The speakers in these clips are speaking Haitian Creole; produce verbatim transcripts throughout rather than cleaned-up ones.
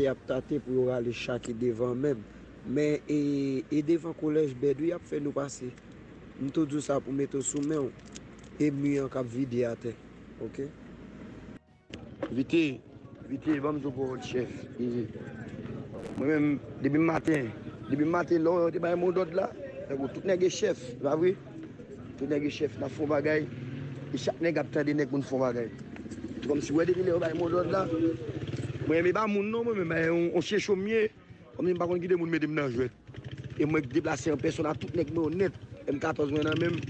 y ap tate pou yo rale cha ki devan menm. Men e, e devan kolèj Bèdou y ap fè nou pase. M tou di w sa pou mete w sou men w. E mi an k ap vide atè. Oke? Vite, vite, ban m di w pawòl chèf. E, mwen menm, depi maten, depi maten, lè yo te bay modòd la, tankou tout nèg e chèf, se pa vre? Tout nèg e chèf, n ap fè yon bagay. E chak nèg ap tande nèg pou n fè yon bagay. Kòmsi, wè, depi lè yo bay modòd la, mwen menm, e pa moun non, mwen menm, e yon, yon checho m ye. Kòmsi m pa konn kite moun mete m nan jwèt. E mwen k deplase an pèsòn a tout nèg mwen yo nèt. M katòz mwen nan men m.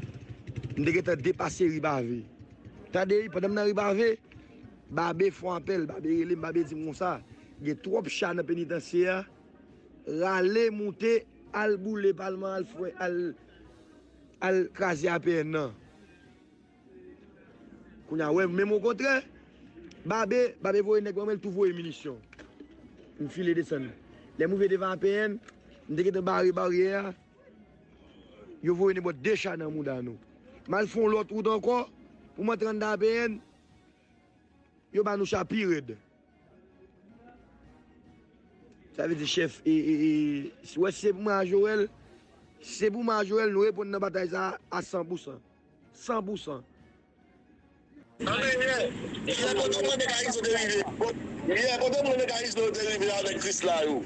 M te gentan depase ri pave. Tande, wi, pandan m nan ri pave, Babe fè yon apèl, Babe rele m, Babe di m konsa, gen twòp cha nan penitansye a, rale, moute, al boule palman, al fwe, al, al kraze A P N nan. Kounye a, wè, menm okontrè, Babe, Babe voye nèg ban mwen, l tou voye minisyon. M file desann. Lè m rive devan A P N, m te gentan bare baryè a. Yo voye nenpòt de cha nan mouda nou. M al fè yon lòt wout ankò pou m antre anndan A P N. Yo ba nou cha pi rèd. Sa vle di chèf, e, e, e, si, wè, si se pou mwen a Joel, si se pou mwen a Joel, nou reponn nan batay sa a a san pou san. San pou san. Anben, yè, yè, kote w mande Karizo te rive? Yè, kote w mande Karizo te rive avèk Krisla yo?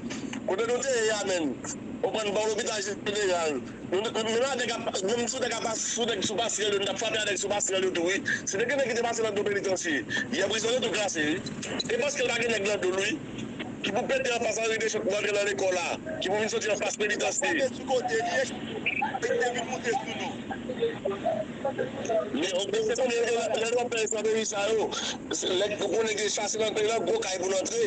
Kote nou te ye a menm? Ou konprann, bò lopital jeneral. Nou, nou, nou la nèg ap, menm si w nèg ap sou nèg sou pasrèl yo, nou t ap frape a nèg sou pasrèl yo tou, wi. Si te gen nèg ki te pase nan do penitansye, yè prizon yo tou klase, wi. E paske l pa gen nèg nan do l, wi. Ki pou pete anfas Henri Deschamps pou antre nan lekòl la, ki pou vin soti anfas penitansye. Frape sou kote li, e te vin moute sou nou. Men, men se konnen lè, lè nou ap fè estrateji sa yo, se lè ou konnen gen chase nan peyi la, gwo kay pou n antre.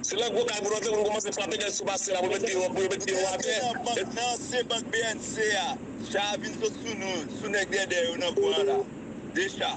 Se nan gwo kay pou n antre pou n kòmanse frape nèg sou pasrèl la, pou yo met pye yo, pou yo met pye yo atè. Nan, nan ansyen bank B N C a, cha a vin sot sou nou, sou nèg dèdè yo nan kwen an la. De cha.